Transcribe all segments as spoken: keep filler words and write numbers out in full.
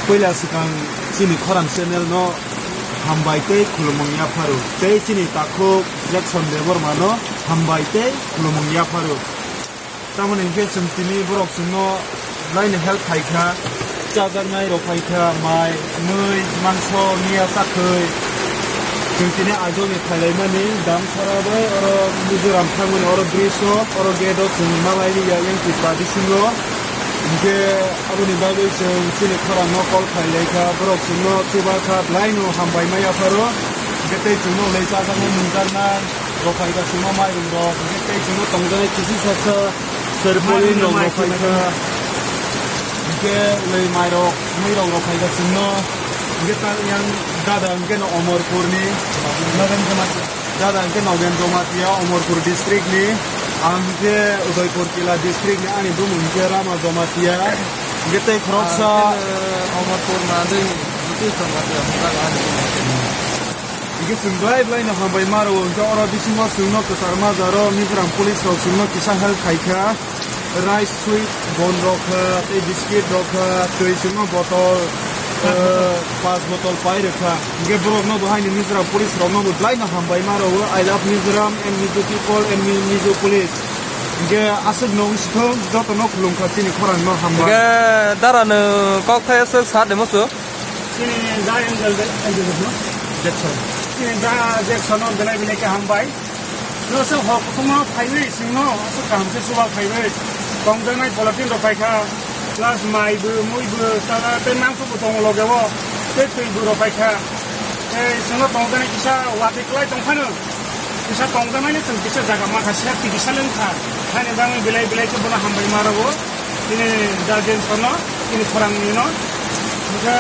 Puila swkang chini khorang channel no hambai tei khulumung yapharo, tei chini takhuk Jackson Debbarma no hambai tei khulumung yapharo. Tamoni hwnkhe chwng tini borok chwngno belai no help khai kha, chajaknai rok khai kha, mai, mui, mangso, miya, chakhwi. Chwng tini ajoni phailaimani dam khora bai oro Mizoram thangmani oro bridge o, oro gate o chwng malai liya yang Tripura bisingo. Hwnkhe aboni bagwi chwng chini khorang no call khai lai kha, borok chwngno chuba kha, belai no hambai ma yapharo. Hwnkhe tei chwngno ulai chajaknai nungjaknai rok khai kha, chwngno mairum rok, hwnkhe tei chwngno tongjaknai kisi saksa. Serpoli rok rok khai kha. Hwnkhe ulai mairok, muirok rok khai kha chwngno. Hwnkhe ta yang dada hwnkhe no Omorpur ni. Dada hwnkhe Nogen Jamatia, Omorpur district ni. Ang hwnkhe Udaipur Kila district ni, ani bumung hwnkhe Rama Jamatia. Hwnkhe tei khoroksa Omorpur na dei Jamatia. Hingke chwng belai belai no hambai ma rwo, hingke oro bisingo chwngno kwchar ma jaro Mizoram police rok chwngno kisa help khai kha, rice sweet bon rok kha, tei biscuit rok kha, twi chwngno botol, eh, pas botol pai rw kha. Hingke borok no bo haini Mizoram police rok no bo belai no hambai ma rwo. I love Mizoram and Mizo people and Mi-, Mizo police. Hingke aswk no wngsi thung, joto no khulum kha chini khorang no hambai. Hingke dara no kok thai aswk sa de musu. Chini da Angel de, Angel de, no? Jackson. Chini da Jackson no belai belai khe hambai. No se hok kuthuma phaiwi singno, aswk kaham se suba phaiwi. Tongjaknai polythene rok paikha, plus mai bo, mui bo, tala tei mangso bo tongo loge o, tei twi bo rok paikha. Tei singno tongjaknai kisa watwi kwlai tongphano. Kisa tongjaknai ni chwng kisa jaga ma kha, safety kisa leng kha. Haini bagwi belai belai khe bono hambai ma rwo. Chini guardian sono, chini khorang ni no. Hingke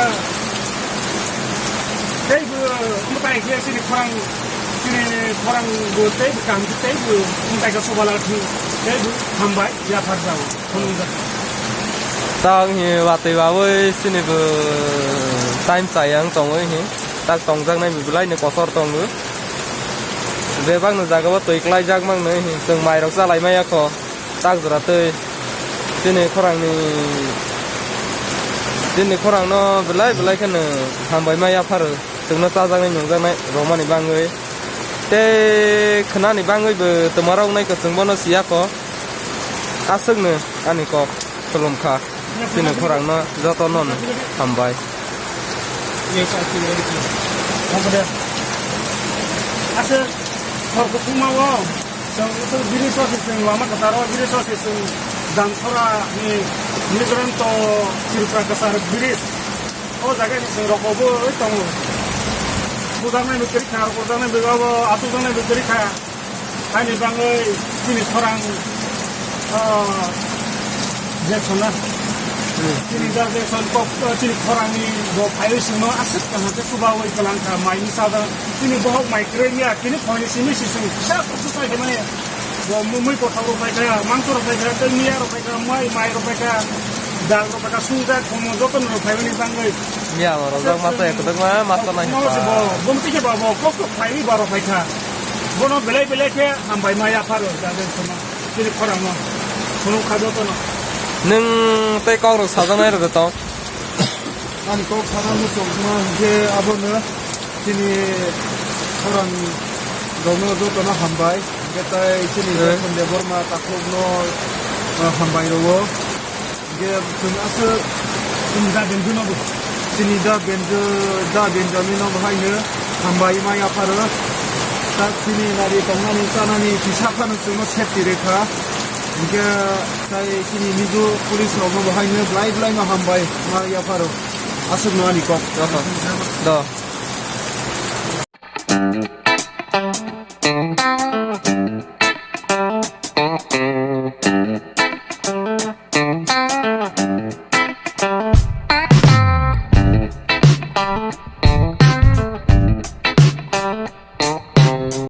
tei bo, omo tai khe chini khorang, chini khorang bo tei bo kaham khe tei bo, omo tai khe soba lak thung, tei bo hambai, yaphar jao, khulumjak. Tang hi watwi bawi chini bo time chayang tongwi hi, tak tongjaknai bo belai ni kosor tongo. Bebak no jaga o twi klai jak mang nai hi, chwng mai rok chalai maya kho. Tak jora tei chini khorangni, chini khorangno belai belai kheno hambai ma yapharo, chwngno chajaknai nungjaknai romani bangwi. Tei khwnani bangwibo twma rok nai kwchwng bono siya kho. Aswkno ani kok khulum kha. Chini khorangno jotono hambai. Aswk hor kuthumao. Chwng, chwng bini sosi chwng lama kwcharo, bini sosi chwng Damsora ni Mizoram to Tripura kwchar bridge. O jaga ni chwng rok bo oi tongo. Bujaknai bo kwrwi kha, bujaknai bo abo, atujaknai bo kwrwi kha. Ani bangwi chini khorang, ah, Jackson na. Hmm. Chini da Jackson kok, ah, chini khorang ni bo phaiwi chwngno aswk kaham khe chubawi kwlang kha, mai ni sada. Chini bohok mai kwrwi ya, chini phone simi si chwng kisa kok sai mane. Bo mui, mui kothok rok pai kha, mangso rok pai kha, tei miya rok pai kha, mai, mai rok pai kha, dal rok pai kha, sungjak, khomo joto no rok phaiwi ni bangwi. Miya rok jak masa ya kwdwkma, masa nai. Bo, bo mtwi khe bo, bo kok kok phaiwi ba rok pai kha. Bono belai belai khe hambai ma yapharo, da de suma. Chini khorang no. Sunu kha joto no. Nwng tei kok rok sajaknai rok tong. Ani kok sana muchung ma hingke abono chini khorang rokno jotono hambai. Hingke tai chini Eh. Jason Debbarma takhukno, eh, hambai rwo. Hingke chwng aswk chini da Benjamino bo, chini da Benja-, da Benjamino bo haino hambai ma yapharo. Tak chini nari tongnani chanani kisa phano chwngno safety rwkha. Hingke tai chini Mizo police rokno bo haino belai belai no hambai ma yapharo. Aswkno ani kok. Joto. Do.